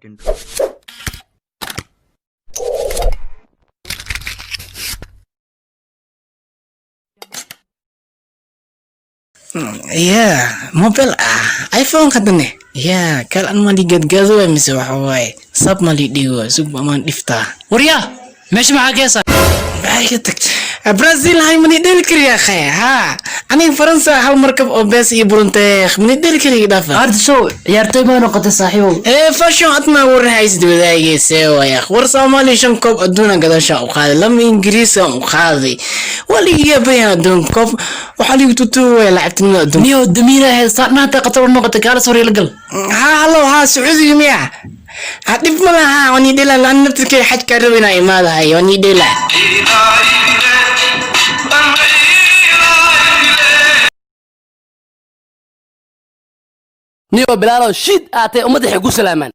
Second. Yeah, mobile ah, iPhone kadane. Yeah, kal an mali gadgado mise waxa waaye. Sab mali dhigo, sug amaan dhiftaa. Waryaa, meesha maxaa ka heesaa? Maxay ka tag? Brazil hay mani dheli kariya khay. Ha, aniga Faransa hal markab oo bees iyo burunteeq mani dheli kariya dhaafa. Arda show ciyaartoy baa noqotay saaxiibow. Ee fashion adma war haysid wadaagayse waaya. War Soomaali 5 koob adduuna gadasha u qaaday, 2 Ingiriis u qaaday. Waliga bayan adduun koob waxaa liigu tutuwaya lacagtinimada adduun. Niyo damiina heestaa dhanaanta qatar u noqotay, kaala soo la gal. Ha hallo, ha Sacuudiga miya? Ha dhib ma laha, waan ii dhela laan naftirkay xajka rabo inaa imaadahay, waan ii dhela. Niyo bilaalow shid aatay, ummadda waxay ku salaamaan.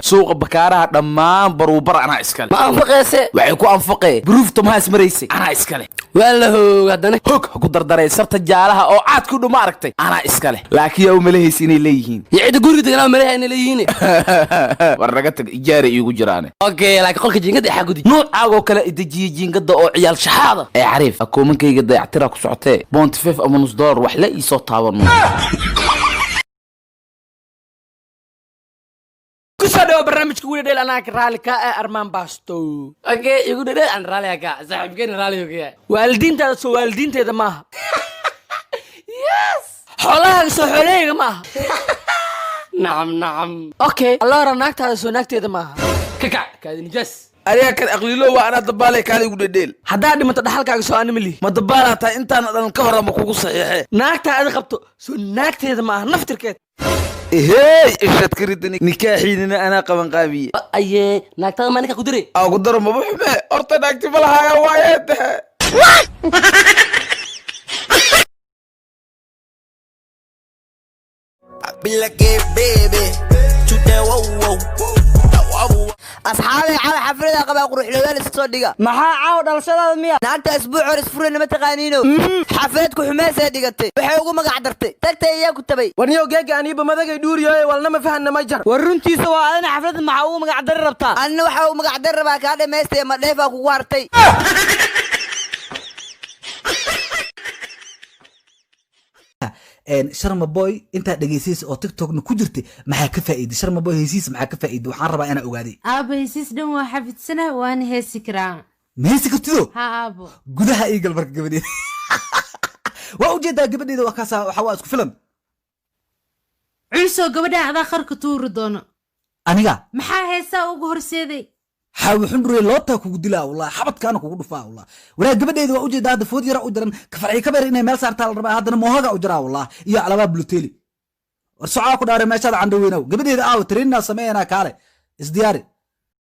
Suuqa Bakaaraha dhammaan baruubar anaa iskale. Ma anfaqeese? Waxay ku anfaqee buruufta maha ismaraysay anaa iskale. Waa la hoog haddana. Hog ha ku dardaray sarta jaalaha oo caad ku dhu ma aragtay anaa iskale, laakiin yaa u malahaysa inay leeyihiin. Iyo cidda guriga deganaa malaha inay leeyihiin. War naga tag, ijaara iigu jiraane. Okay, laakiin qolka jiingada xaa gudi. Nuucaagoo kale idejiye jiingada oo ciyaal shaxaada ee xariif akoomankayga dayactira ku socotee 0.5 ama nus dollar wax la iisoo taabano. Kusoo dhawo barnaamijka Wiila Dheel, anaa raalli ka ah Armaan Baasto. Okay, igu dhedheel aan raaliga ka saaxiibkeena raaliga ka yahay. Waalidiintaada soo waalidiinteeda maaha. Xoolahaaga soo xoolahayga maaha. Nacam nacam. Okay, alloora naagtaada soo naagteeda maaha. Kakac kaadi nijaas. Adiga kan aqliilo waa anaa dabaalay, kaala igu dhedheel. Haddaad dhimato dhaxalkaaga soo anima lihi. Ma dabaalaa tahay? Intaana dhalan ka hor ama kugu saxiixe. Naagtaa adi qabto soo naagteeda maaha naftirkeed. Ehey, ishad karidani nikaaxiinina anaa qaban qaabiye. Aye, naagtada maa ninka ku diray? Aa ku daro maba xume, horta naagti ma lahaaya waaye tahe. Asxaabay, caawa xaflada qabaa, quruxlooyaal iska soo dhiga. Maxaa caawa dhalashadaada miya? Naagta isbuuc hor isfurayna ma taqaaniino, xaflad ku xumeysay dhigatay, waxay ugu magac dartay tagtay iyaa ku tabay. Warniyow geega aniiba madagay dhuuriyoy, walna ma fahanna ma jar. War runtiisa waa adina, xaflada maxaa ugu magac dari rabtaa? Anina waxa uu magac dari rabaa kaa dhamaystaya, ma dheefaa kugu hartay. Sharma Boy intaa dhegeysiis oo TikTokna ku jirtay maxaa ka faa'iiday? Sharma Boy heysiis maxaa ka faa'iiday? Waxaan rabaa inaan ogaaday. Aabo, hesiis dhan waa xafidsanaha, waana heesi karaa. Ma heesi kartido? Ha aabo. Gudaha iigal marka gabadheeda waa ujeedaa, gabadheeda waa kaasa, waxa waa isku filan. Culsoo gabadha adaa qarka tuuri doono. Aniga? Maxaa heesaa ugu horseeday? Xaawi xundhure lootaa kugu dilaa wallah, xabadkaana kugu dhufaa wallah. Walaa gabadheeda waa ujeedaa, hadda food yara u jiran kafarci kabeer inay meel saartaa la rabaa, haddana moohaga u jiraa wallah iyo calabaa buluteli. War socaa ku dhaare meeshaada candho weynow, gabadheeda aawo tareeninaa sameeyanaa, kaale isdiyaari.